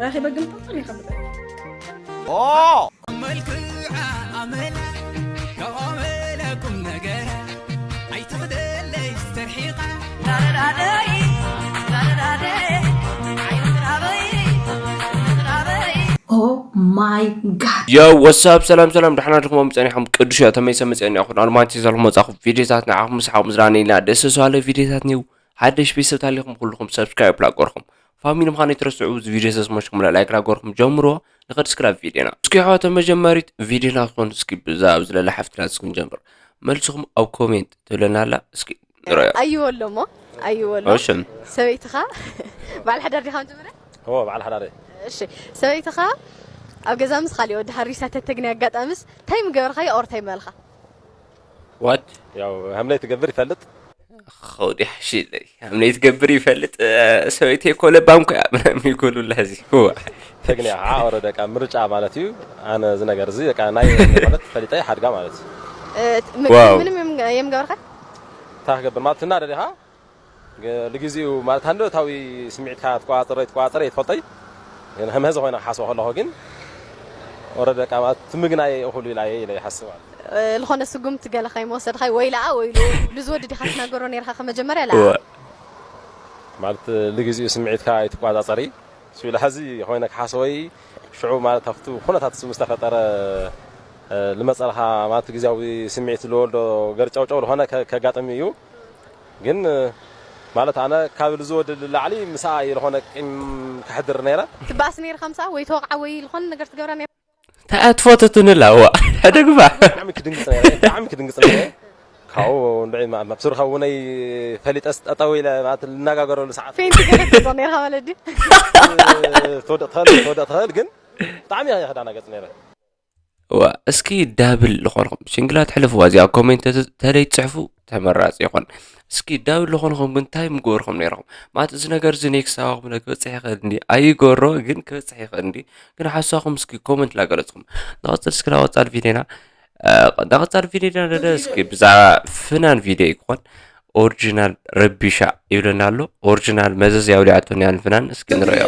ረኺበ ግን ጠጠን ይኸብጠ መልክዓ ኣመላ ካብ ኣመላ ቁም ነገራ ኣይትኽደለይ ዝተርሒቓ ዳረዳደይ ዳረዳደይ ዓይንትራበይ ትራበይ Oh my god. ዮ ወሳብ ሰላም ሰላም፣ ደሓና ድኹም ጸኒሖም ቅዱስ እያ ተመይሰ መጽአኒ ኣኹን ኣልማንቲ ዘልኹም መጻኹም ቪዲዮታት ንዓኹም ምስሓብ ምዝራነ ኢልና ደስ ዝባለ ቪዲዮታት ኒው ሓደሽ ቤተሰብ ታሊኹም ኩልኹም ሰብስክራይብ ላቆርኹም ፋሚሊ ምዃን ይትረስዑ። እዚ ቪዲዮ ሰስሞሽኩም ላይክ ላቆርኹም ጀምሮ። ንኸድ እስክራብ ቪዲዮና እስኪ ኣሕዋተ መጀመሪት ቪዲዮና ትኾን እስኪ ብዛ ኣብ ዝለለ ሓፍትና እስኪ ንጀምር። መልስኹም ኣብ ኮሜንት ትብለና ኣላ እስኪ ንረዮ። ኣይዎ ኣሎ እሞ ኣይዎ ኣሎ እሺ ሰበይትኻ በዓል ሓዳር ዲኻ መጀመርያ ሆ በዓል ሓዳረ እሺ ሰበይትኻ ኣብ ገዛ ምስ ካሊእ ወዲ ሃሪሳ ተተግኒ ኣጋጣምስ እንታይ ምገበርካዮ ኦር እንታይ ምበልካ ዋት ያው ሀምለይ ትገብር ይፈልጥ ኸውዲ ሓሽለይ ኣምነይ ትገብር ይፈልጥ። ሰበይተይ ኮለባም ኮያ ምናምን ይኮኑላ እዚ ተግንያ ከዓ ወረ ደቃ ምርጫ ማለት እዩ። ኣነ እዚ ነገር እዚ ደቃ ናይ ማለት ፈሊጠ ሓድጋ ማለት እዩ። እ፣ ም- ዋው። ምንም የም- የምገበርካ እንታይ ክገብር ማለት ትናደድ ኢኻ ግ- ንግዚኡ ማለት ሃንደበታዊ ስምዒትካ ትቆፃፀረ ትቆፃፀረ ይትፈልጠይ ግን ከም ህዚ ኮይነ ክሓስቦ ከለኹ ግን ወረ ደቃ ማለት ትምግናየ እኹሉ ኢላ እየ ኢለ ይሓስብ ማለት እዩ። እ፣ ዝኾነ ስጉምቲ ገለ ከይመወሰድካ ወይ ለኣ ወይ ሉ ንዝወዲ ዲኻ ትናገሮ ነርካ ከመጀመርያ ለኣ እወ። ማለት ንግዚኡ ስምዒትካ ኣይትቆፃፀሪ ስኢሉ ሕዚ ኮይነ ክሓስቦይ ሽዑ ማለት ኣብቲ ኩነታት ምስ ተፈጠረ እ፣ ልመፀልካ ማለት ግዜያዊ ስምዒት ዝወልዶ ገርጨውጨው ዝኾነ ከ- ከጋጥም እዩ። ግን ማለት ኣነ ካብ ልዝወደድ ላዕሊ ምስኣ እየ ዝኾነ ቂም ከሕድር ነይረ። ትበኣስ ነርካ ምሳ ወይ ተወቕዓ ወይ ዝኾነ ነገር ትገብራ ነር እንታይ ትፈትትንላ ዋ ሕደግባ ብጣዕሚ ክድንግፅ ነይረ ብጣዕሚ ክድንግፅ ነይረ። ካብኡ ንዕ ብስርካ እውነይ ፈሊጠስ ጠጠው ኢለ ማለት ልነጋገረሉ ሰዓት ፌንቲ ገለ ትብሎ ነርካ ማለት ድዩ ትወድቕ ትኽእል ትወድቕ ትኽእል ግን ብጣዕሚ እየ ክዳናገፅ ነይረ። እዋ እስኪ ዳብል ዝኾንኹም ሲንግላት ሕልፍዋ እዚኣ ኮሜንት ተለይ ትፅሕፉ ተመራፂ ይኾን። እስኪ ዳብል ዝኾንኹም ግን እንታይ ምገበርኹም ነይርኹም ማለት እዚ ነገር እዚ ነይ ክሳባኹም ለ ክበፅሕ ይኽእል እንዲ ኣይገሮ ግን ክበፅሕ ይኽእል እንዲ ግን ሓሳኹም እስኪ ኮመንት ላገለፅኹም። ንቐፅል እስኪ ላወፃል ቪድዮና ንቐፃል ቪድዮና ደደ እስኪ ብዛዕባ ፍናን ቪድዮ ይክኾን ኦሪጂናል ረቢሻ ይብለና ኣሎ። ኦሪጂናል መዘዝ ያውዲዓቶ ኒያን ፍናን እስኪ ንረዮ።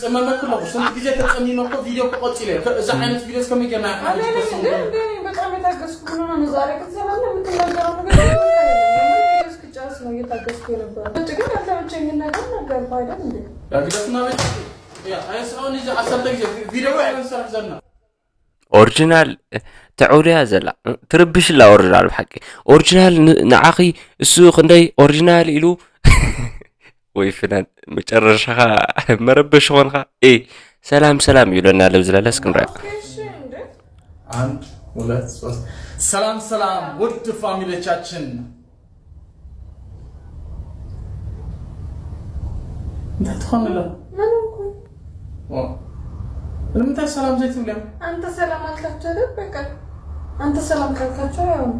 ጸመመኩ ኣለኹ ስንት ግዜ ተጸሚመ እኮ ቪድዮ እኮ ቀጺለ እኮ እዛ ዓይነት ቪድዮስ ከመይ ጌርና ኢና አለ ፖስት እንዴ ንገብር? እንዴ እኔ በጣም የታገስኩ ምን ሆነ ነው ዛሬ ክትሰራና የምትናገረው ነገር የለም። እስክጨርስ ነው እየታገስኩ የነበረ። ውጭ ግን ያልተመቸኝን ነገር ነገርኩ አይደል እንዴ? ያ ግደፍና ቤት ያ አይ እስካሁን ይዘ አሰርተ ጊዜ ቪዲዮ አይሆን ሰራሕ ዘና ኦሪጂናል ተዑልያ ዘላ ትርብሽ ላ ኦሪጂናል ብሓቂ ኦሪጂናል ን- ንዓኺ እሱ ክንደይ ኦሪጂናል ኢሉ ወይ ፍናን መጨረሻኻ መረበሽ ኾንካ እ ሰላም ሰላም ይብለና ለብዝለለስ ክንረያ እሺ እንዴ አንድ ሁለት ሶስት ሰላም ሰላም ውድ ፋሚሊዎቻችን እንታይ ትኾንለ ምን ሆንኩኝ? ንምንታይ ሰላም ዘይትብልዮም አንተ ሰላም አልካቸው አይደል? በቃ አንተ ሰላም ካልካቸው ያው ነው።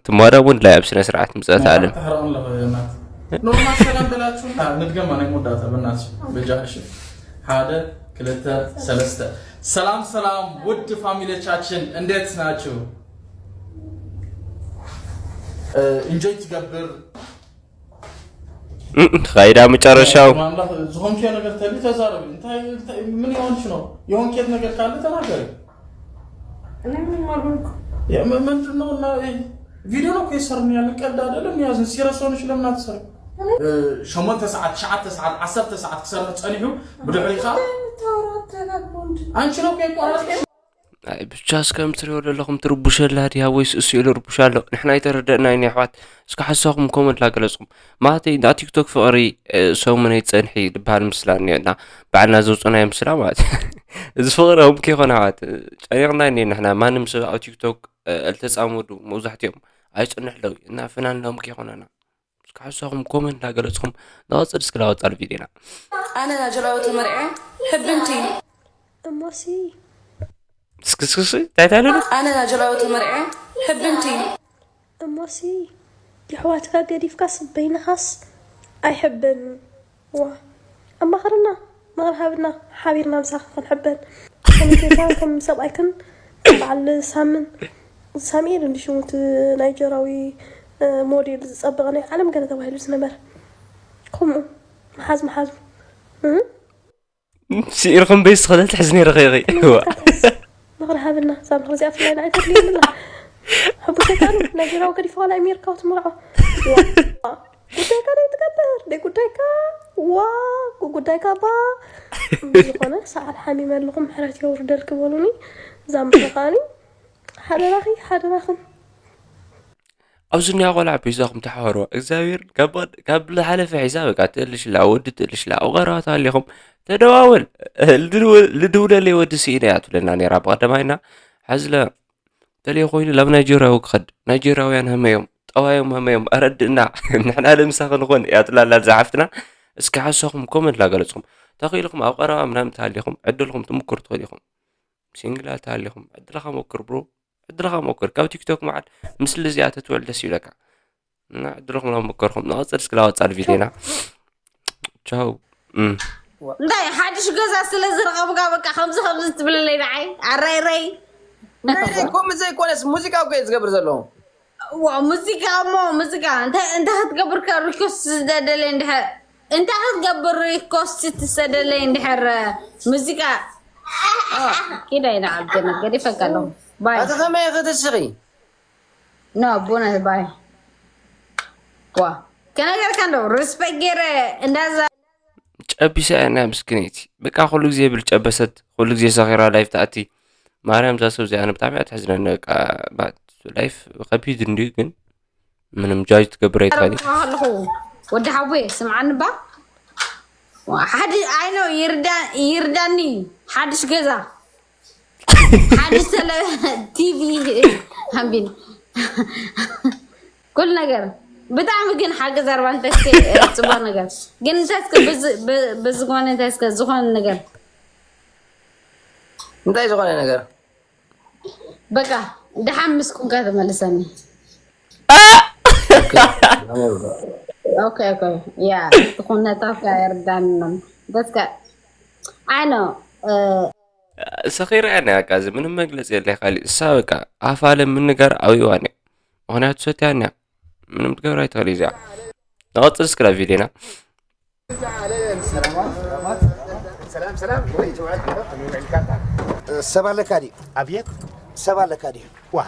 ትማዳ እውን ላይ ኣብ ስነ ስርዓት ምፀት ኣለም ተሕረቕን ለኸናት ኖርማል ሰላም በላችሁ ንድገማ ናይ መወዳእታ በናትሽ በጃ እሺ ሓደ ክልተ ሰለስተ ሰላም ሰላም ውድ ፋሚሊዎቻችን እንዴት ናችሁ ኢንጆይ ትገብር ኸይዳ መጨረሻው ማምላኽ ዝኾንኪዮ ነገር ተሊ ተዛረቢ እንታይ እንታይ- ምን የሆንሽ ነው የሆንኬት ነገር ካለ ተናገሪ እኔ ምንም አልሆንኩም። የ- ም- ምንድን ነው እና ይሄ ቪዲዮ ነው እኮ የሰርን ያለን ቀልድ አይደለም ያዝን ሲረስ ሆንሽ ለምን አትሰሪ እ፣ ሸሞንተ ሰዓት ትሽዓተ ሰዓት ዓሰርተ ሰዓት ክሰርሕ ፀኒሑ ብድሕሪኻ ተወራት ተጋግሞ እንጂ አንቺ ነው እኮ የቋረጥሽ ኣይ ብቻ እስከ ምትሪኦ ዘለኹም ትርቡሸላ ድያ ወይስ እሱ ኢሉ ርቡሽ ኣሎ ንሕና ኣይተረደእናይን ኣሕዋት እስከ ሓሳኹም ኮመንት ላገለፅኩም ማለተይ እንዳ ቲክቶክ ፍቕሪ ሰሙነይ ፀንሒ ዝበሃል ምስላ እኒኦ እና ባዕልና ዘውፅናዮ ምስላ ማለት እዚ ፍቕሪ ኦም ከይኮነ ኣሕዋት ጨኒቕና እኒ ንሕና ማንም ሰብ ኣብ ቲክቶክ ኣልተፃመዱ መብዛሕትኦም ኣይፅንሕለው እና ፍናን ሎም ከይኮነና እስከ ሓሳኹም ኮመንት ላገለፅኩም ንቐፅል እስከ ላወፃሉ ቪድዮና ኣነ ናጀላዊ ተመርዐ ሕብንቲ እሞሲ እስክስክስ እንታይ ታለሉ ኣነ ናጀላዊ ተመርዐ ሕብንቲ እሞሲ የሕዋትካ ገዲፍካስ በይንኻስ ኣይሕበንን ዋ ኣማኽርና ምቕር ሃብና ሓቢርና ምሳኻ ክንሕበን ከም ጌታን ከም ሰብኣይክን በዓል ሳምን ሳሙኤል እንዲ ሽሙ እቲ ናይጀራዊ ሞዴል ዝፀበቐ ናይ ዓለም ገለ ተባሂሉ ዝነበረ ከምኡ መሓዝ መሓዙ ስኢርኩም በይ ስኸለት ሕዝኒ ረኺኺ። ንኽርሃብና ሳብ ንኽዚኣ ፍላይ ንዓይ ተድልየኒ ኣላ። ሕቡሸታን ናይጀራዊ ገዲፈ ዋላ ኣሜሪካ ክትምርዖ። ጉዳይካ ናይ ትገብር ደይ ጉዳይካ ዋ ጉዳይካ ባ ዝኾነ ሰዓል ሓሚመ ኣለኹም ምሕረት የውርደልክ በሉኒ። ዛምርኻኒ ሓደራኺ ሓደራኽን ኣብዚ እኒኣ ቆልዓ ፒዛ ከም ተሓዋርዋ እግዚኣብሔር ካብ ዝሓለፈ ሒዛ በቃ ትእልሽላ ወዲ ትእልሽላ ኣብ ቀረባ ተሃሊኹም ተደዋወል ልድውለለይ ወዲ ስኢነ እያ ትብለና ነራ ብቀደማይና ሓዝለ ተለየ ኮይኑ ላብ ናይጀርያዊ ክኸድ ናይጀርያውያን ሃመዮም ጠዋዮም ሃመዮም ኣረድእና ንሕና ለምሳኺ ንኾን እያ ትብላላ ዝሓፍትና እስኪ ሓሳኹም ኮመንት ላገለፅኹም ተኽኢልኩም ኣብ ቀረባ ምናምን ተሃሊኹም ዕድልኩም ትምክሩ ትኽእል ኢኹም ሲንግላት ተሃሊኹም ዕድልኻ ሞክር ብሮ ዕድልኻ ሞክር ካብ ቲክቶክ መዓል ምስሊ እዚኣ ተትውዕል ደስ ይብለካ እና ዕድልኹም ናብ ሞከርኩም ንቐፅል እስኪ ላወፃል ቪድዮና ቻው እም። እንታይ ሓድሽ ገዛ ስለ ዝረቐብካ በቃ ከምዚ ከምዚ ትብለለይ ንዓይ ኣራይ ረይ ከምኡ ዘይኮነስ ሙዚቃ እኮ እየ ዝገብር ዘለኹ ዋ ሙዚቃ እሞ ሙዚቃ እንታይ እንታይ ክትገብር ከ ሪኮስት ዝደደለ እንድሕር እንታይ ክትገብር ሪኮስት ትሰደለይ እንድሕር ሙዚቃ ኦ፣ ኪዳ ኢና ዓብደነ ገዲፈካ ኣለኹ ባይ ኣቲ ከመይ ክትስኺ ኖ ቡነ ባይ ዋ ከነገርካ እንደው ሪስፔክት ገይረ እንዳዛ ጨቢሳ እያ ናይ ምስክነይቲ በቃ ኩሉ ግዜ ብል ጨበሰት ኩሉ ግዜ ሰኺራ ላይፍ ትኣቲ ማርያም እዛ ሰብ እዚኣ ብጣዕሚ እያ ትሕዝነኒ በቃ ባት ላይፍ ከቢድ እንድዩ ግን ምንም ጃጅ ትገብር ኣይትኽእል ኣለኹ ወዲ ሓዌ ስምዓኒ ባ ሓዲ ኣይኖ ይርዳኒ ሓድሽ ገዛ ሓድሽ ተለ ቲቪ ሃምቢን ኩሉ ነገር ብጣዕሚ ግን ሓቂ ዘርባ እንተስከ ፅቡቅ ነገር ግን እንተስከ ብዝኮነ እንተስከ ዝኮነ ነገር እንታይ ዝኾነ ነገር በቃ ደሓን ምስ ኩንካ ተመልሰኒ ኦኬ ኦኬ ያ ትኹነታካ የርዳንኖም በስከ ኣይ ነው ሰኺራ እያ ናይ ኣቃዚ ምንም መግለፂ የለ ካሊ እሳ በቃ ኣፋለ ምንጋር ኣብይዋን እዩ ምክንያቱ ሰትያን እያ ምንም ትገብር ኣይትኽእል እዚኣ ንቐፅል እስክላ ቪድዮና ሰብ ኣለካ ድዩ ኣብየት ሰብ ኣለካ ድዩ ዋ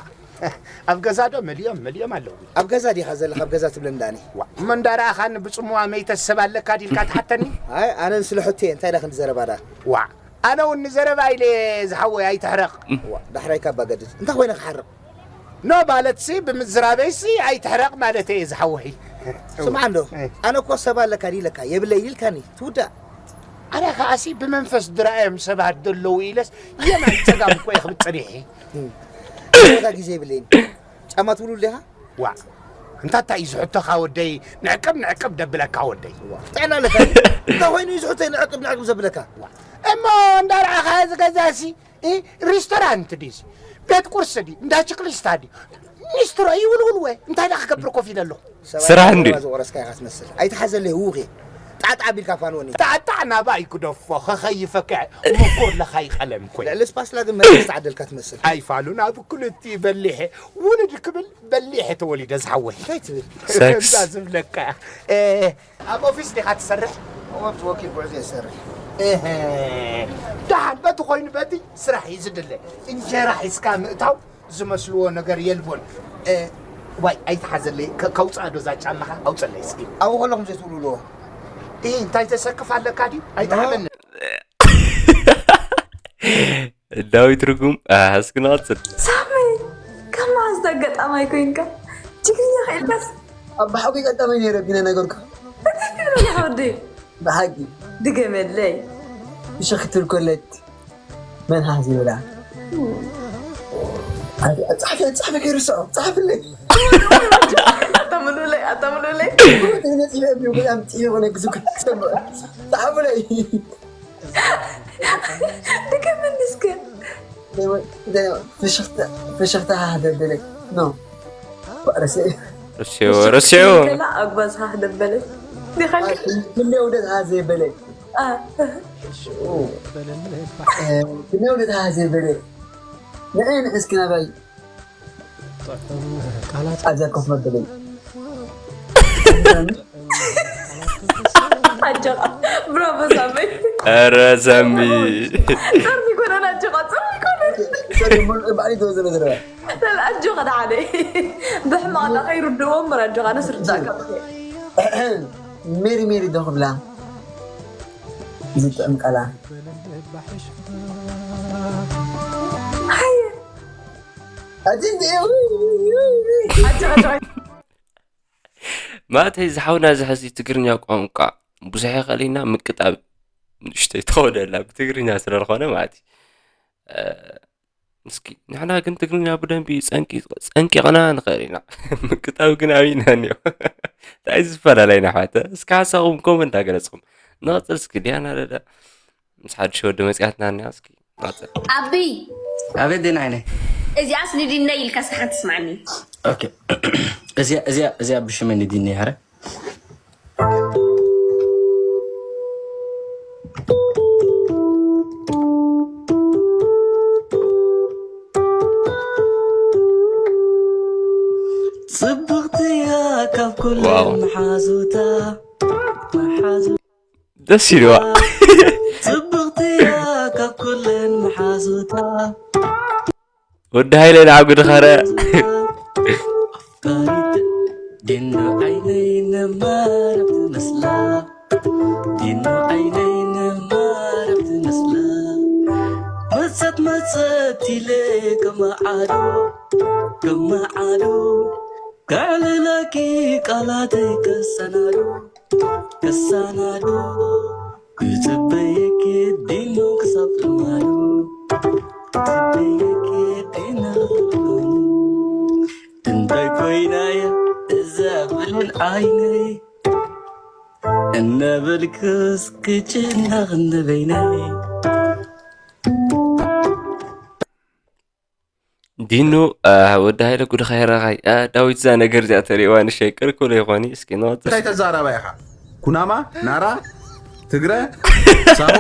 ኣብ ገዛ ዶ መሊኦም መሊኦም ኣለዉ ኣብ ገዛ ዲኻ ዘለኻ ኣብ ገዛ ትብለኒ ዳኒ ዋ እሞ እንዳረኣኻኒ ብፅሙዋ መይተ ሰብ ኣለካ ዲልካ ትሓተኒ ኣይ ኣነ ንስለ ሕቶ እየ እንታይ ዳ ክንዲ ዘረባ ዳ ዋ ኣነ እውን ንዘረባ ኢለ ዝሓወይ ኣይትሕረቕ ዋ ዳሕራይ ካባ ገድድ እንታይ ኮይነ ክሓርቕ ኖ ማለት ሲ ብምዝራበይ ሲ ኣይትሕረቕ ማለት እየ ዝሓወይ ስምዓ እንዶ ኣነ እኮ ሰብ ኣለካ ዲለካ የብለይ ኢልካኒ ትውዳእ ኣነ ከኣሲ ብመንፈስ ድረኣዮም ሰባት ዘለዉ ኢለስ የማን ፀጋም እኮ እየ ክብል ፀኒሐ ቦታ ግዜ የብለይን ጫማ ትብሉ ዲኻ ዋዕ እንታታ እዩ ዝሕቶኻ ወደይ ንዕቅብ ንዕቅብ ደብለካ ወደይ ጥዕና ኣለካ እንታይ ኮይኑ እዩ ዝሕቶይ ንዕቅብ ንዕቅብ ዘብለካ እሞ እንዳረኣኻ ዝገዛሲ ሪስቶራንት ድዩ ቤት ቁርሲ ድዩ እንዳ ችክሊስታ ድዩ ኒስትሮ ይውልውል ወ እንታይ ዳ ክገብር ኮፍ ኢለ ኣለኹ ስራሕ እንዲ ዝቆረስካ ኢኻ ትመስል ኣይትሓዘለይ ህውኽ እየ ጣዕጣዕ ቢልካ ፋንወኒ ጣዕጣዕ ናባይ ግደፎ ከኸይፈካ ምኩር ለኻይ ቀለም ኮይ ልዕሊ ስፓስላ ግን መለስ ተዓደልካ ትመስል ኣይፋሉን ኣብ ክልቲ በሊሐ ውልድ ክብል በሊሐ ተወሊደ ዝሓወይ እንታይ ትብል ሰክስ ዝብለካ ኣብ ኦፊስ ዲኻ ትሰርሕ ወኪል ጉዕዞ ይሰርሕ ደሓን በቲ ኮይኑ በቲ ስራሕ እዩ ዝድለ እንጀራ ሒዝካ ምእታው ዝመስልዎ ነገር የልቦን ዋይ ኣይትሓዘለይ ከውፅኣ ዶ እዛ ጫማኻ ኣውፀለይ እስኪ ኣብኡ ከለኹም ዘይትብልዎ እንታይ ተሰክፍ ኣለካ ድዩ ኣይትሓለኒ ዳዊት ርጉም እስኪ ንቐፅል ሳሚ ካብ መዓዝ ኣጋጣማይ ኮይንካ ትግርኛ ክኢልካስ ኣብ ብሓቂ ቀዳማይ ነይረ ቢነ ነገርኩ ወዲ ብሓቂ ድገመለይ ብሸክትል ኮለት መን ሃ ዝብላ ጻሕፈ ጻሕፈ ከይርስዖ ጻሕፍለይ ኣተምሉለይ ኣተምሉለይ ነፂፈ ብጣም ፅዮ ነግዝኩ ክሰምዖ ጻሕፍለይ ድገመኒ እስከ ፍሽኽታ ሃህ ደበለ ኖ ረስዮ ረስዮ ከላ ኣጓዝ ሃህ ደበለ ዲኻል ክልተ ውደት ሃህ ዘይበለ ክልተ ውደት ሃህ ዘይበለ ንዐ ንሕስኪ ናባይ ኣብዛ ኮፍ መበለይ ኣጆኻ። ብራቮ ሳሚ። ኧረ ሳሚ። ጸርፊ ይኮነን ኣጆኻ፣ ጸርፊ ይኮነን። ሰሪ ሙሉ ባዕሊ ተወዘነ ዘረባ። ኣጆኻ ደሓነ። ብሕማቕ ከይርድእዎ እምበር ኣጆኻ ነስርዳእካ። ሜሪ ሜሪ ዶ ክብላ? ዝጥዕም ቃላ። ኣቲ እንዲኡ። ኣጆኻ፣ ኣጆኻ። ማእተይ ዝሓውና እዚ ሕዚ ትግርኛ ቋንቋ ብዙሕ ይኽእል ኢና ምቅጣብ ንእሽተይ ተወደላ ብትግርኛ ስለ ዝኾነ ማለት እዩ። እስኪ ንሕና ግን ትግርኛ ብደንቢ ጸንቂ ጸንቂቕና ንኽእል ኢና ምቅጣብ ግን ኣብይና እኒኦ እንታይ ዝፈላለይና ኣሕዋተ እስኪ ሓሳኹም ኮመንት እንዳገለጽኩም ንቐጽል እስኪ ዲያና ደደ ምስ ሓድሽ ወዲ መጽያትና እኒኣ እስኪ ንቐጽል። ኣቢ ኣቤት ዲና ዓይነይ። እዚኣስ ንዲነይ ኢልካ እስኪ ሓንቲ ስማዓኒ። ኦኬ። እዚኣ እዚኣ እዚኣ ብሽመይ ንዲነይ ሃረ። ጽብቕቲ እያ ካብ ኩለን መሓዙታ መሓዙ ደስ ኢልዋ። ጽብቕቲ እያ ካብ ኩለን መሓዙታ ወዲ ሃይለ ንዓጉ ድኸረ። ኣፍቃሪት ዲኖ ዓይነይ ነማርያም ትመስላ ዲኖ ዓይነይ ነማርያም ትመስላ መጸት መጸት ኢለ ከመዓዶ ከመዓዶ ከዕልለኪ ቃላተይ ከሰናዶ ከሰናዶ ክጽበየኪ ዲኖ ክሳብ ፍርማዶ ክጽበየኪ ዲኖ እንታይ ኮይና እያ እዛ ብሌን ዓይነይ እናበልኩስ ክጭነቕ ንበይነይ ዲኑ ወዲ ሃይለ ጉድኻ የረኻይ ዳዊት እዛ ነገር እዚኣ ተሪእዋ ንሸቅር ኩሎ ይኾኒ እስኪ ንቐፅል እንታይ ተዛረባ ኢኻ ኩናማ ናራ ትግረ ሳሆ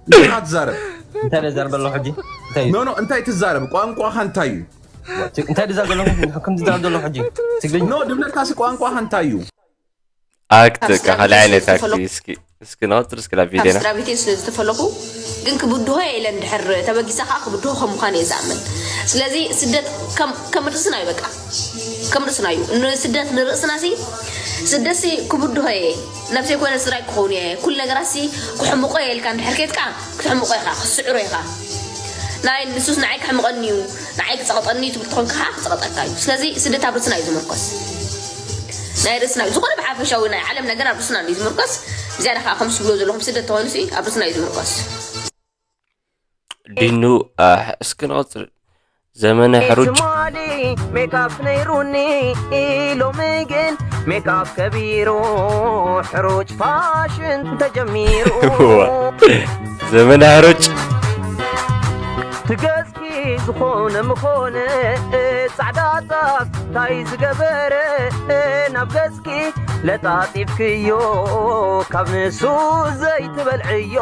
እንታይ ኢኻ ትዛረብ እንታይ ዛርበ ኣለኹ ሕጂ እንታይ ኖ ኖ እንታይ ትዛረብ ቋንቋኻ እንታይ እዩ እንታይ ድዛርበ ኣለኹ ከም ዝዛረብ ዘለኹ ሕጂ ትግርኛ ኖ ድብለካሲ ቋንቋኻ እንታይ እዩ ኣክት ካብ ስድራ ካልኣይ ቤተይ ዓይነት ኣክት ዝተፈለኹ- እስኪ እስኪ ንቐፅል እስኪ ናብ ካብ ቪድዮና ስድራ ቤተይ ስለ ዝተፈለኹ ግን ክብድሆ እየ ኢለ እንድሕር ተበጊሰ ከዓ ክብድሆ ከም ምዃን እየ ዝኣምን። ስለዚ ስደት ከም ከም ርእስና እዩ በቃ ከም ርእስና እዩ። ንስደት ንርእስና ሲ ስደት ሲ ክብድሆ እየ ነብሰይ ኮነ ስድራይ ክኸውን እየ ኩሉ ነገራት ሲ ክሕምቆ እየ ኢልካ እንድሕር ኬድካ ክትሕምቆ ኢኻ ክትስዕሮ ኢኻ። ናይ ንሱስ ንዓይ ክሕምቐኒ እዩ ንዓይ ክፀቕጠኒ እዩ ትብል ተኾንካ ከዓ ክፀቕጠካ እዩ። ስለዚ ስደት ኣብ ርእስና እዩ ዝምርኮስ። ናይ ርእስና እዩ ዝኾነ ብሓፈሻዊ ናይ ዓለም ነገር ኣብ ርእስና እዩ ዝምርኮስ። ብዝያዳ ከዓ ከምዚ ትብሎ ዘለኹም ስደት ተኾይኑ ሲ ኣብ ርእስና እዩ ዝምርኮስ። ዲኑ ኣሕ እስኪ ንቐፅል ዘመነ ሕሩጭ ትማሊ ሜካፕ ነይሩኒ ሎሚ ግን ሜካፕ ከቢሩ ሕሩጭ ፋሽን ተጀሚሩ ዘመነ ሕሩጭ ትገዝኪ ዝኾነ ምኾነ ጻዕዳ ጣፍ ታይ ዝገበረ ናብ ገዝኪ ለጣጢፍክዮ ካብ ንሱ ዘይትበልዕዮ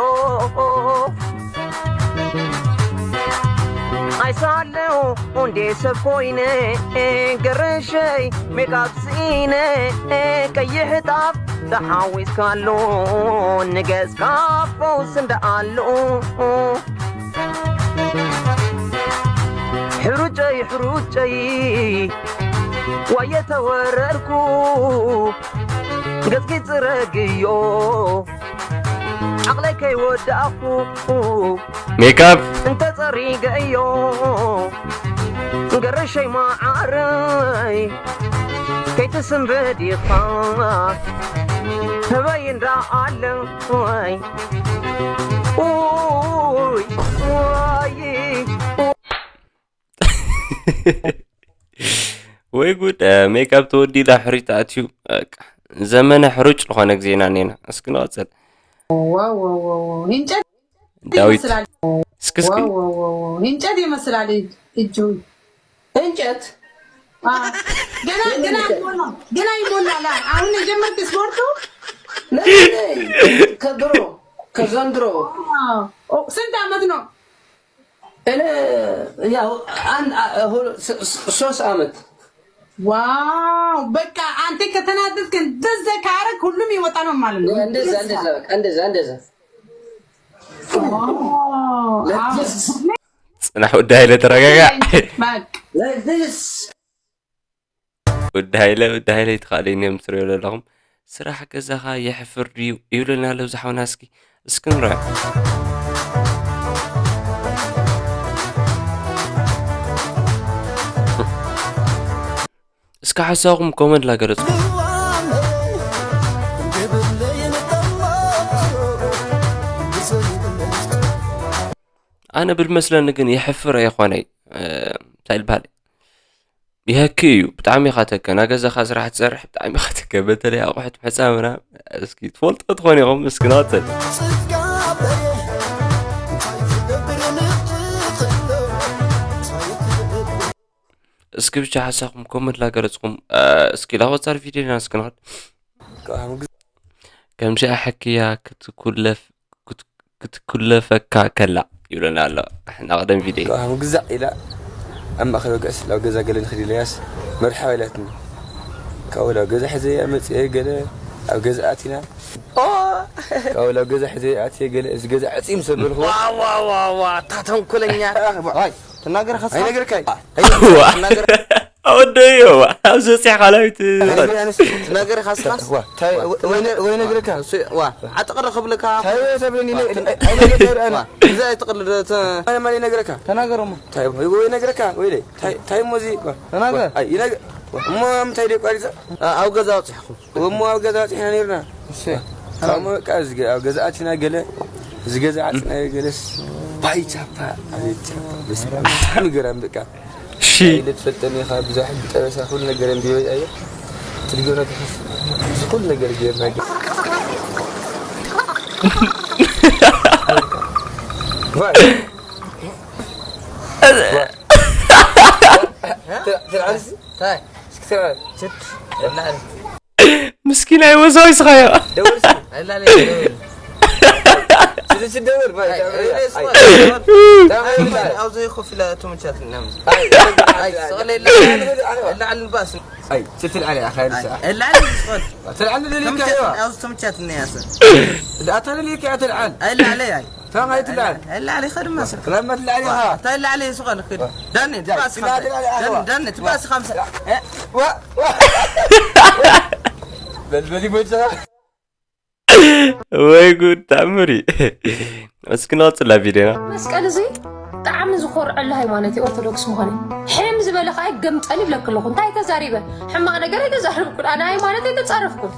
ኣይሳለው እንዴ ሰብ ኮይነ ገርሸይ ሜካፕ ስኢነ ቀይሕ ጣፍ ተሓዊስካሉ ንገጽካ ፈውስ እንደኣሉ ሕሩጨይ ሕሩጨይ ዋየ ተወረርኩ ገጽኪ ጽረግዮ ዓቕለይ ከይወዳእኹ ሜካፕ እንተጸሪገዮ ገረሸይ መዓረይ ከይትስንብድ ኢኻ ህበይ እንዳ ኣለይ ውይ ወይ ወይ ጉድ ሜካፕ ተወዲዳ ሕሩጭ ተኣትዩ በቃ ዘመነ ሕሩጭ ዝኾነ ግዜና እኔና እስኪ ንቐፅል ዋው ዋው ዋው ዋው። እንጨት ዳዊት ይመስላል። እስኪ እስኪ ዋው ዋው ዋው ዋው። እንጨት ይመስላል እጅ- እጁ። እንጨት አ፣ ገና ገና ይሞላ ገና ይሞላል። አሁን የጀመርክ ስፖርቱ ነይ፣ ነይ፣ ከድሮ ከዘንድሮ አ፣ ኦ፣ ስንት አመት ነው? እኔ ያው አንድ አ- ሁ- ስ- ስ- ሶስት አመት ዋው በቃ አንተ ከተናደድክ እንደዛ ካረግ ሁሉም ይወጣ ነው ማለት ነው። እንደዛ እንደዛ በቃ እንደዛ እንደዛ ዋው ፅናሕ ወዲ ሃይለ ተረጋጋ። በቃ like this ወዲ ሃይለ ወዲ ሃይለ ይትኻለይ እዮም ትሪኦ ዘለኹም። ስራሕ ገዛኻ የሕፍር ድዩ ይብሉና ኣለዉ ዝሓውና። እስኪ እስኪ ንርኦ። እስኪ ሓሳኹም ኮመንት ላገለጽኩም። ኣነ ብልመስለኒ ግን የሕፍር ኣይኾነይ እንታይ ልበሃል ይሀኪ እዩ ብጣዕሚ ኢኻ ተከ ናገዛኻ ስራሕ ትሰርሕ ብጣዕሚ ኢኻ ተከ በተለይ ኣቑሑት ምሕፃብ ምናምን እስኪ ትፈልጦ ትኾን ኢኹም እስኪ ንቐፅል እስኪ ብቻ ሓሳኹም ኮመንት ላገለፅኩም እስኪ ላቆፃሪ ቪድዮ ኢና እስኪ ንኸድ ከምዚኣ ሕክያ ክትኩለፍ ክትኩለፈካ ከላ ይብለና ኣሎ። ንቐደም ቪድዮ ካብ ግዛዕ ኢላ ኣብ ማእኸል ወግዕስ ናብ ገዛ ገለ ንኽድ ኢለያስ መርሓባ ኢላትኒ። ካብኡ ናብ ገዛ ሕዘያ መፅአ ገለ ኣብ ገዛ ኣቲና ካብኡ ናብ ገዛ ሕዘያ ኣትየ ገለ እዚ ገዛ ዕፅም ሰበልኹ ዋ እታ ተንኮለኛ ትናገር ከስኻ ኣይነገርካይ ኣወደዮ ኣብዚ በፂሕ ካላዊት ትናገር ከስኻስ ወይ ነግርካ ዓጥቕሪ ክብልካ ታይወ ተብለኒ እዛ ኣይትቕልድ ማን ይነግረካ ተናገር እሞ ወይ ነግረካ ወይ ታይ ሞ እዚ ተናገር እሞ ምንታይ ደቋሪፀ ኣብ ገዛ ወፅሕኹም እሞ ኣብ ገዛ ወፂሕና ነርና ካብ በቃ ኣብ ገዛ ኣቲና ገለ እዚ ገዛ ዓፅና ገለስ ባይ ቻፓ ኣቤት ቻፓ ብስሚ ገራም በቃ እሺ ኢለ ትፈልጠኒ ኢኻ ብዙሕ ሕጊ ጠበሳ ኩሉ ነገር እንዲዮ ኣየ ትልገነ ትኸስ እዚ ኩሉ ነገር ገርና ገ እንታይ ትልዓልሲ ታይ እስክትልዓል ችት የላል ምስኪን ኣይወዛዊ ስኻዮ ደወልሲ ኣይላለ ደወል ስደወል ባይ ኣብ ዘይኮፍ ኢላ ተመቻት እናምስ ላዕሊ ባስ ኣይ ስትልዓል ኢኻ ንሳ ላዕሊ ዝኸድ ትልዓል ደሊካ ኣብዚ ተመቻት እናያሰ ኣታ ደሊካ ትልዓል ኣይላለ ኣይ ታማይ ትልዓል ላዕሊ ኸድማ ሰብ ክላማ ትልዓል ኢኻ እንታይ ላዕሊ ዝኸድ ክድ ዳኒ ትባስ ትልዓል ኢኻ ዳኒ ትባስ ኻምሳ ዋ ዋ በልበሊ ቦይሳ ወይ ጉድ ተኣምር እዩ እስኪ ንቐፅላ ቪድዮና መስቀል እዚ ብጣዕሚ ዝኮርዐሉ ሃይማኖት እዩ ኦርቶዶክስ ምዃነ ሕም ዝበለ ከዓ ገምጠል ይብለክ ኣለኹ እንታይ ተዛሪበ ሕማቅ ነገር ኣይተዛረብኩን ኣነ ሃይማኖት ኣይተፃረፍኩን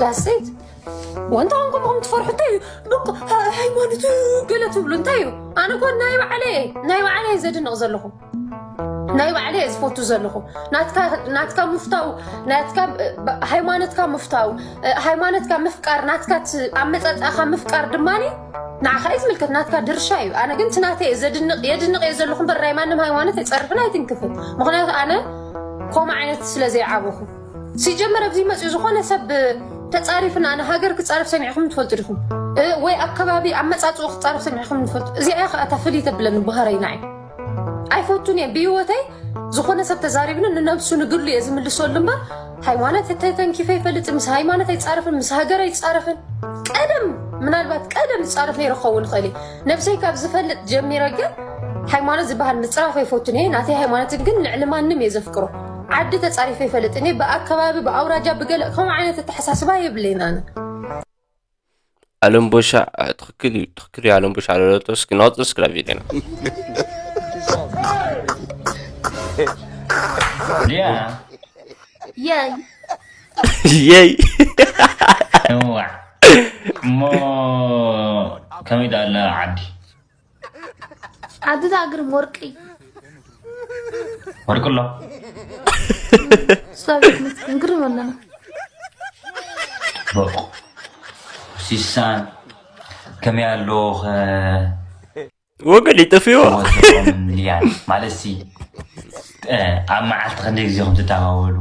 ዛሰይት ወንታ ኮንኩም ከም ትፈርሑ እንታይ እዩ በቃ ሃይማኖት ገለ ትብሉ እንታይ እዩ ኣነ ኮ ናይ ባዕለየ ናይ ባዕለየ ዘድንቕ ዘለኹ ናይ ባዕለየ ዝፈቱ ዘለኹ ናትካ ምፍታው ናትካ ሃይማኖትካ ምፍታው ሃይማኖትካ ምፍቃር ናትካ ኣመፃፅኣኻ ምፍቃር ድማ ንዓኻ እዩ ዝምልከት ናትካ ድርሻ እዩ ኣነ ግን ትናተ እየ ዘድንቕ የድንቕ እየ ዘለኹ እምበር ናይ ማንም ሃይማኖት ኣይፀርፍን ኣይትንክፍን ምክንያቱ ኣነ ከምኡ ዓይነት ስለ ዘይዓበኹ ሲጀመር ኣብዚ መፅኡ ዝኾነ ሰብ ተፃሪፍና ንሃገር ክፃረፍ ሰሚዕኹም ትፈልጡ ዲኹም ወይ ኣብ ከባቢ ኣብ መፃፅኡ ክፃረፍ ሰሚዕኹም ትፈልጡ እዚኣ ከዓ እታ ፍልይ ተብለኒ ባህረይ ንዓይ ኣይፈቱን እየ ብህይወተይ ዝኾነ ሰብ ተዛሪብኒ ንነብሱ ንግሉ እየ ዝምልሰሉ እምበር ሃይማኖት ተተንኪፈ ይፈልጥ ምስ ሃይማኖት ኣይፃረፍን ምስ ሃገር ኣይፃረፍን ቀደም ምናልባት ቀደም ዝፃረፍ ነይረ ክኸውን ይኽእል እዩ ነብሰይ ካብ ዝፈልጥ ጀሚረ ግን ሃይማኖት ዝበሃል ምፅራፍ ኣይፈቱን እየ ናተይ ሃይማኖት ግን ልዕሊ ማንም እየ ዘፍቅሮ ዓዲ ተፃሪፈ ይፈልጥ እኔ ብኣከባቢ ብኣውራጃ ብገለ ከምኡ ዓይነት ኣተሓሳስባ የብለይን ኣነ ኣለም ቦሻ ትክክል እዩ ትክክል እዩ ኣለም ቦሻ ለለቶ እስኪ ናወፅ እስኪ ናብ ቪድዮና Yeah. የይ የይ እዋ እሞ ከመይ ዳ ኣላ ዓዲ ዓዲ ዳግርም ወርቂ ወርቂ ኣሎ ሳቤት ምስክን ግርም ኣለና በቁ ሲሳን ከመይ ኣሎ ወገን ይጠፍዎ ያን ማለት ሲ ኣብ መዓልቲ ክንደይ ግዜ ከም ትደዋወሉ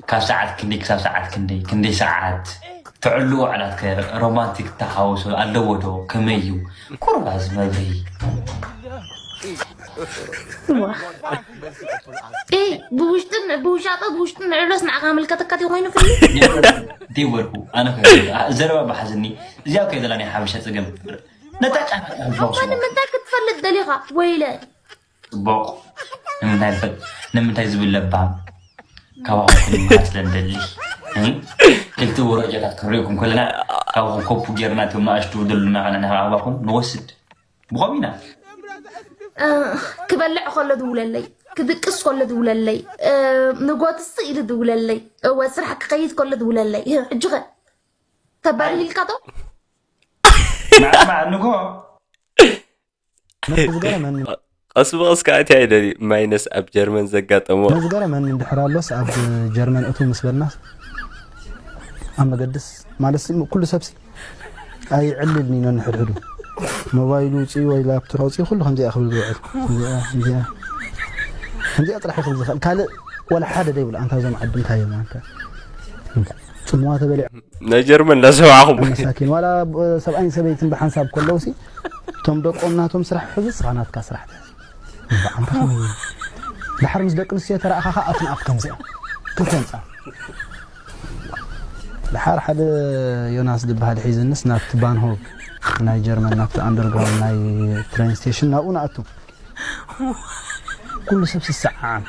ካብ ሰዓት ክንደይ ክሳብ ሰዓት ክንደይ ክንደይ ሰዓት ትዕልዎ ዕላትከ ሮማንቲክ ተሓወሶ ኣለዎ ዶ ከመይ እዩ ቁርባዝ መብርሂ ዋ። ኤይ፣ ብውሽጥን ብውሻጠ ብውሽጥን ንዕሎስ ንዓኻ ምልከተካ ድዩ ኮይኑ ፍልሚ? ዘይበልኩ ኣነ ከ- ዘረባ ባሓዝኒ። እዚኣ ከ ዘላ ናይ ሓበሻ ፀገም። ነታ ጫፍ ኣነ ንምንታይ ክትፈልጥ ደሊኻ? ወይለ ፅቡቕ ንምንታይ ፈ- ንምንታይ ዝብል ለባም ካባኹም ክንምሃር ስለ ንደሊ። ክልተ ወረጃታት ክርእየኩም ከለና ካባኹም ኮፑ ጌርና እቶም ንኣሽቱ ደሉና ከና ካባኹም ንወስድ። ብኸም ኢና ክበልዕ ከሎ ድውለለይ፣ ክድቅስ ከሎ ድውለለይ፣ ንጎትስ ኢሉ ድውለለይ፣ እወ ስራሕ ክኸይድ ከሎ ድውለለይ። ሕጂ ኸ ተባርህ ኢልካ ዶ? ማዕማዕ ንጎ ዝገረመኒ ቀስ ብቐስ ከዓ እንታይ ደልዩ ማይነስ ኣብ ጀርመን ዘጋጠሞ መዝገረመኒ እንድሕር ኣሎስ ኣብ ጀርመን እቱ ምስ በልናስ ኣብ መገድስ ማለትሲ ኩሉ ሰብሲ ኣይዕልልን ኢና ንሕድሕዱ ሞባይሉ ውፅኡ ወይ ላፕቶፕ ኣውፅኡ ኩሉ ከምዚኣ ክብል ዝውዕል እዚኣ እዚኣ ከምዚኣ ጥራሕ ይኽእል ዝኽእል ካልእ ወላ ሓደ ደይብሉ ኣንታ እዞም ዓዲ እንታይ እዮም ኣንታ ፅምዋ ተበሊዖም ናይ ጀርመን እንዳሰማዕኹም መሳኪን ዋላ ሰብኣይን ሰበይትን ብሓንሳብ ከለውሲ እቶም ደቆም ናቶም ስራሕ ሕዚ ስኻ ናትካ ስራሕ ትሕዝ እምበኣር እንታይ ድሓር ምስ ደቂ ኣንስትዮ ተረእኻ ከዓ ኣፍ ንኣፍ ከምዚኣ ክልተ ህንፃ ድሓር ሓደ ዮናስ ዝበሃል ሒዝንስ ናብቲ ባንሆግ ናይ ጀርመን ናብቲ ኣንደርግራውንድ ናይ ትሬን ስቴሽን ናብኡ ንኣቱ ኩሉ ሰብ ስሰዓዓም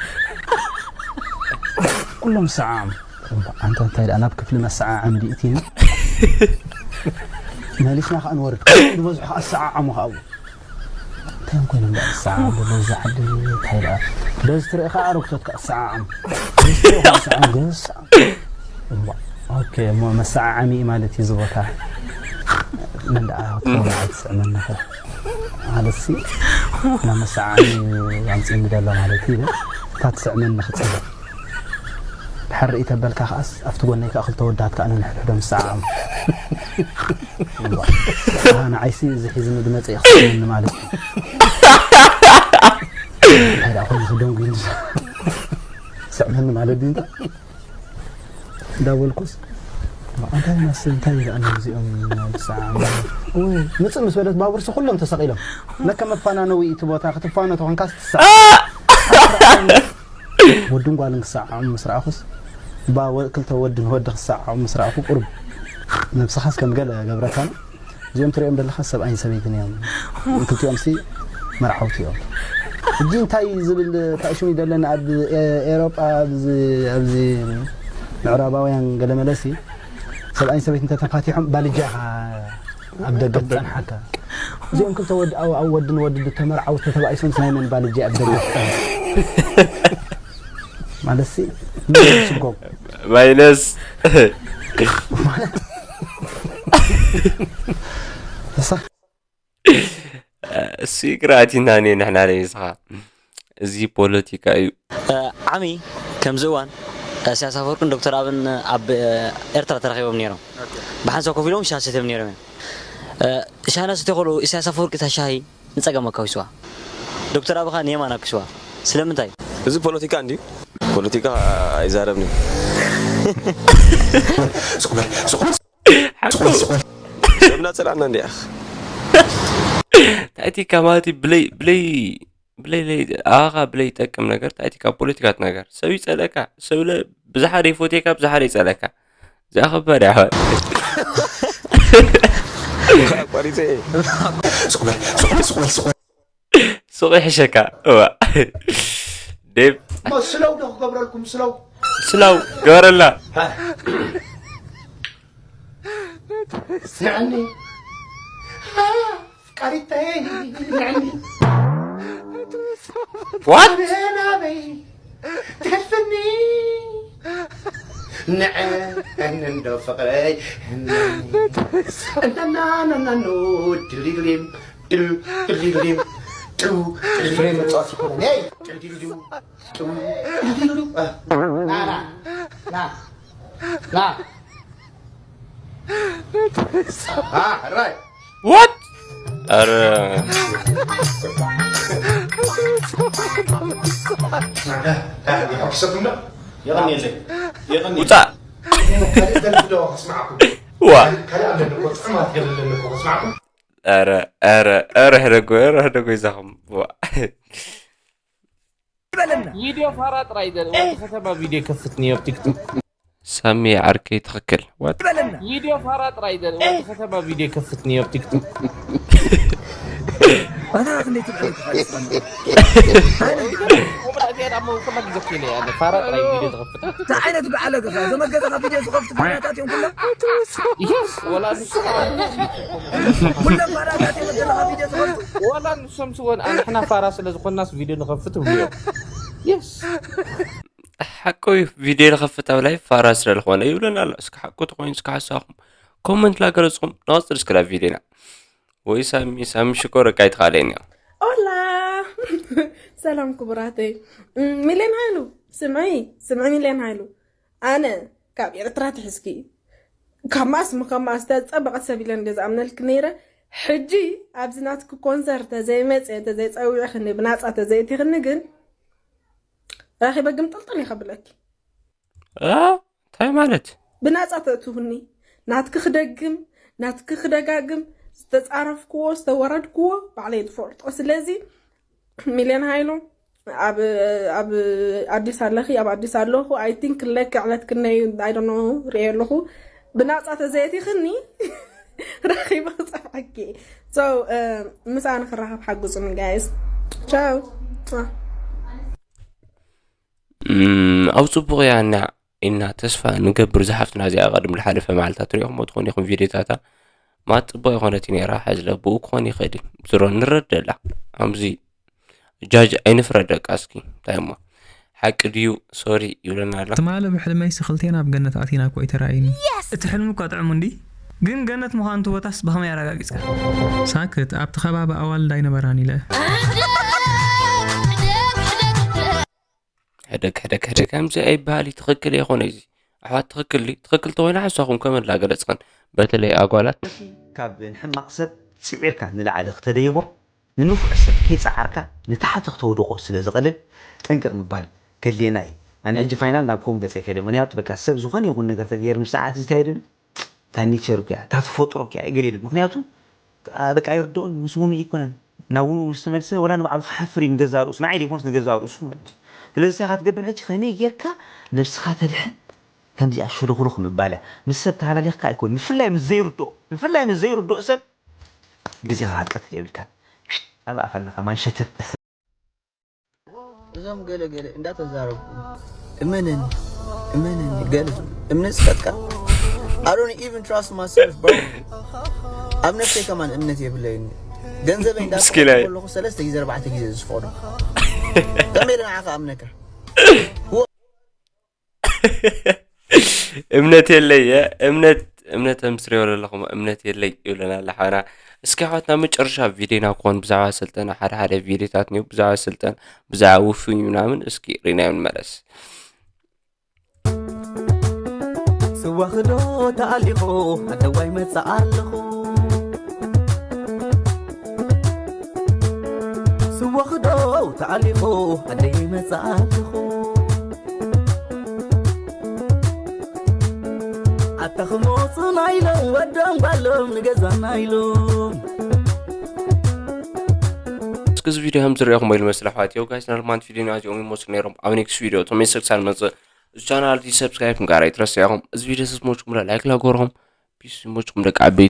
ኩሎም ሰዓዓም ኣንተ እንታይ ደኣ ናብ ክፍሊ መሰዓዓሚ ድእቲና መሊስና ከዓ ንወርድ ዝበዝሑ ከዓ ኣሰዓዓሙ ከዓ እንታይ እዮም ኮይኖም ደኣ ዝሰዓዓም ዘሎ እዚ ዓዲ እንታይ ደኣ በዚ ትርኢ ከዓ ኣረግቶት ከዓ ኣሰዓዓም በዚ ትርኢ ከዓ ሰዓዓም ገስ ኦኬ እሞ መሰዓዓሚ እዩ ማለት እዩ እዚ ቦታ ምን ደኣ ክትኸውን ኣይትስዕመኒ ኸ ማለትሲ ናብ መሰዓዓሚ ኣምፂእኒ ዘሎ ማለት እዩ እታ ትስዕመኒ ክፅበ ድሓር ርኢ ተበልካ ከዓስ ኣብቲ ጎነይ ከዓ ክልተ ወዳት ከዓ ነንሕድሕዶም ዝሰዓዓሙ ንዓይሲ እዚ ሒዝኒ ዝመፀ እዩ ክስዕመኒ ማለት እዩ እንታይ ደኣ ኮይኑ ክደንጉ ስዕመኒ ማለት ድዩ እንታይ እንዳበልኩስ ኣንታይ ናስ እንታይ ይለኣና እዚኦም ብሰዓም ወይ ምፅእ ምስ በለት ባቡርሲ ኩሎም ተሰቂሎም ለከ መፋናነዊ እቲ ቦታ ክትፋኖ ተኾንካስ ትሰዓ ወድን ጓልን ክሰዓዖም ምስ ረኣኹስ ባ ክልተ ወድን ወዲ ክሰዓዖም ምስ ረኣኹ ቁሩብ ነብስኻስ ከም ገለ ገብረካ እዚኦም ትሪኦም ዘለኻ ሰብኣይን ሰበይትን እዮም ክልቲኦም ሲ መርዓውቲ እዮም ሕጂ እንታይ ዝብል ታሽሙ ይደለና ኣብ ኤሮጳ ኣብዚ ምዕራባውያን ገለመለሲ ሰብኣይን ሰበይትን ተተፋቲሖም ባልጃኻ ኣብ ደገ ትጸንሓካ እዚኦም ክልተ ወዲ ኣብ ወድን ወዲ ተመርዓውቲ ተባኢሶም ናይ መን ባልጃ ኣብ ደገ ማለት ሲ ስጎም ማይነስ እሱ ይቅራእቲና ኔ ንሕና ለይስኻ እዚ ፖለቲካ እዩ ዓሚ ከምዚ እዋን ኢሳያስ ኣፈወርቅን ዶክተር ኣብን ኣብ ኤርትራ ተራኺቦም ነይሮም ብሓንሳብ ኮፍ ኢሎም ሻሂ ሰትዮም ነይሮም እዮም ሻሂ እናሰትዩ ከለዉ ኢሳያስ ኣፈወርቂ እታ ሻሂ ንፀገም ኣካዊስዋ ዶክተር ኣብ ከዓ ንየማን ኣኪስዋ ስለምንታይ እዚ ፖለቲካ እንድዩ ፖለቲካ ኣይዛረብን እዩ ሰብ እናፀላእና እንዲያ ታይቲካ ማለት እዩ ብለይ ብለይ ብለይ ለይ ኣኻ ብለይ ይጠቅም ነገር ታይቲካ ፖለቲካት ነገር ሰብ ይፀለካ ሰብ ለ ብዝሓደ ይፎቴካ ብዝሓደ ይፀለካ እዚኣ ከባድ እያ ኣሕዋት ኣቋሪፀ እየ ሱቕ ይሕሸካ እዋ ዴብ እሞ ስለው ዶ ክገብረልኩም ስለው ስላው ገበረልና ንዕኒ ፍቃሪተይ ንዕኒ ዋት ናበይ ትገድፍኒ ንዐ እንዶ ፍቅረይ እናናናኑ ድሊሊም ድሊሊም ፍሬ መጫወት ይኮነ ድሊሊም ድሊሊም ና ና ና ና ራይ ዋት ኣረ የቐንየለይ የቐንየ ውፃእ ካልእ ደርፊ ዶ ከስማዕኩም ዋ ካልእ ኣለኒ እኮ ጥዑማት ገለ ኣለኒ እኮ ከስማዕኩም ኧረ ኧረ ኧረ ሕደጎ ኧረ ሕደጎ ይዛኹም። ዋ። ቪድዮ ፋራ ጥራይ ዘርኢ ወዲ ከተማ ቪድዮ ከፍት ነዮ ኣብ ቲክቶክ። ሳሚ ዓርከይ ትኽክል። What? ቪድዮ ፋራ ጥራይ ዘርኢ ወዲ ከተማ ቪድዮ ከፍት ነዮ ኣብ ቲክቶክ። ኣታ ክንደይ ትብዕል ትፈልጥ ቁምና እዚኣ ዳሞ ኩላ ግዜ ከይለ ያለ ፋራ ጥራይ ቪድዮ ዝኸፍት። እንታይ ዓይነት በዓል ገዛ ዘመገዛ ቪድዮ ዝኸፍቱ ፋራታት እዮም ኩሎም። Yes ወላ ንሱ ኩሎም ፋራታት እዮም ዘለኻ ቪድዮ ዝኸፍቱ። ወላ ንሶም ስወን ኣንሕና ፋራ ስለ ዝኾንናስ ቪድዮ ንኸፍት ብዮ። Yes ሓቁ እዩ። ቪድዮ ዝኸፍት ኣብ ላይቭ ፋራ ስለ ዝኾነ ይብለና ኣሎ። እስኪ ሓቁ ተኾይኑ እስኪ ሓሳኹም ኮመንት ላገለጽኹም ንቐጽል እስኪ ላብ ቪድዮና። ወይ ሳሚ ሳሚ ሽኮር እቃ ይትኻለኒ። ኦላ ሰላም ክቡራተይ። እም፣ ሚልዮን ሃይሉ ስምዒ ስምዒ ሚልዮን ሃይሉ ኣነ ካብ ኤርትራ ትሕዝኪ ካብ ማእስ ሞ ካብ ማእስ ተፀበቐት ሰብ ኢለ እንደ ዝኣምነልክ ነይረ። ሕጂ ኣብዚ ናትክ ኮንሰርት ተዘይመፅየ ተዘይፀዊዕክኒ ብናፃ ተዘይእቲኽኒ ግን ረኺበ ግምጥልጥል ይኸብለኪ። እንታይ ማለት? ብናፃ ተእትውኒ ናትክ ክደግም ናትክ ክደጋግም ዝተፃረፍክዎ ዝተወረድክዎ ባዕለይ ዝፈልጦ። ስለዚ ሚልዮን ሃይሉ ኣብ ኣብ ኣዲስ ኣለኺ ኣብ ኣዲስ ኣለኹ። I think ለክ ዕለት ክነይ I don't know ሪኤ ኣለኹ። ብናፃ ተዘየቲኽኒ ረኺበ ክፀፍዐኪ። So ምሳኣ ንክራኸብ ሓግዙኒ guys። ቻው። እም፣ ኣብ ጽቡቕ እያ እና ኢና ተስፋ ንገብር። ዝሓፍትና እዚኣ ቀድም ዝሓለፈ መዓልታት ሪኢኹሞ ትኾኑ ኢኹም ቪድዮታታ ማት ጽቡቕ ይኾነት ነራ። ሕዝለ ብኡ ክኾን ይኽእል እዩ ዝሮ ንረደላ። ኣምዚ ጃጅ ኣይንፍረድ ደቃ እስኪ እንታይ እሞ ሓቂ ድዩ ሶሪ ይብለና ኣሎ። ትማሊ ብሕልመይ ስኽልቴን ኣብ ገነት ኣቲና እኮ እዩ ተራእዩኒ። እቲ ሕልሚ እኳ ጥዕሙ እንዲ ግን ገነት ምዃኑ ትቦታስ ብኸመይ ኣረጋጊጽካ? ሳክት ኣብቲ ከባቢ ኣዋልድ ኣይነበራን ኢለ። ሕደግ ሕደግ ሕደግ ከምዚ ኣይበሃል እዩ። ትኽክል የኾነ እዚ ኣሕዋት ትኽክል እዩ። ትኽክል ተኾይና ሓሳኹም ከመን ላገለጽኸን በተለይ ኣጓላት ካብ ንሕማቕ ሰብ ጽዒርካ ንላዕሊ ክተደይቦ ንንፉዕ ሰብ ከይጸዓርካ ንታሕቲ ክተውድቖ ስለ ዝቐልል ጥንቅቕ ምባል ከድልየና እዩ። ኣነ ሕጂ ፋይናል ናብ ኮም ገጸ ከደ ምክንያቱ በቃ ሰብ ዝኾነ ይኹን ነገር ተገይሩ ምስ ሰዓት እንታይ ድብል እታ ኔቸር እያ እታ ተፈጥሮ እያ ገለ ይብል ምክንያቱ በቃ ይርድኦን ምስ ውኑ ይኮነን ናብ ውኑ ምስ ተመልሰ ወላ ንባዕሉ ክሓፍር እዩ ንገዛ ርእሱ ንዓይ ዘይኮንስ ንገዛ ርእሱ ማለት እዩ። ስለዚ እንታይ ክትገብር ሕጂ ከመይ ጌርካ ነብስኻ ተድሕን ከምዚኣ ሽሉኽሉኽ ምባል እያ ምስ ሰብ ተሃላሊኽካ ኣይኮን ብፍላይ ምስ ዘይርድኦ ብፍላይ ምስ ዘይርድኦ ሰብ ግዜኻ ክትቀትል የብልካን። ኣብ ኣፍ ኣለኻ ማንሸተት። እዞም ገለ ገለ እንዳተዛረብኩ እመነኒ እመነኒ ገለ እምነት ስጠጥቃ I don't even trust myself bro። ኣብ ነፍሰይ ከማን እምነት የብለይን። ገንዘበይ እንዳፈለኩ ሰለስተ ግዜ ኣርባዕተ ግዜ ዝፈዶ ከመይ ኢለ ንዓኻ ኣምነካ? እምነት የለይ እምነት እምነት ምስሪ ወለለኹም እምነት የለይ ይብለና ኣለ ሓና። እስኪ ኣሕዋትና መጨረሻ ቪድዮና ክኾን ብዛዕባ ስልጠና ሓደ ሓደ ቪድዮታት ኒው ብዛዕባ ስልጠን ብዛዕባ ውፉይ ምናምን እስኪ ሪናዮ ንመለስ። ስዋ ክዶ ተኣሊኹ ኣደዋይ መጽእ ኣለኹ ስዋ ክዶ ተኣሊኹ ኣደይ መጽእ ኣለኹ ኣታ ክሞፅና ኢሎም ወዶም ጓሎም ንገዛና ኢሎም እስኪ እዚ ቪድዮ ከም ዝሪኦኹም ወይ ልመስል ኣሕዋት ዮ ጋይስ ናልማንት ቪድዮ ናዚኦም ይመስሉ ነይሮም ኣብ ኔክስት ቪድዮ ተመልሰ ክሳብ ንመፅእ እዚ ቻናል እዚ ሰብስክራይብ ምግባር ኣይትረስዑ ኢኹም እዚ ቪድዮ ስሞችኩም ላይክ ላጎርኹም ፒስ ሞችኩም ደቂ ዓበይቲ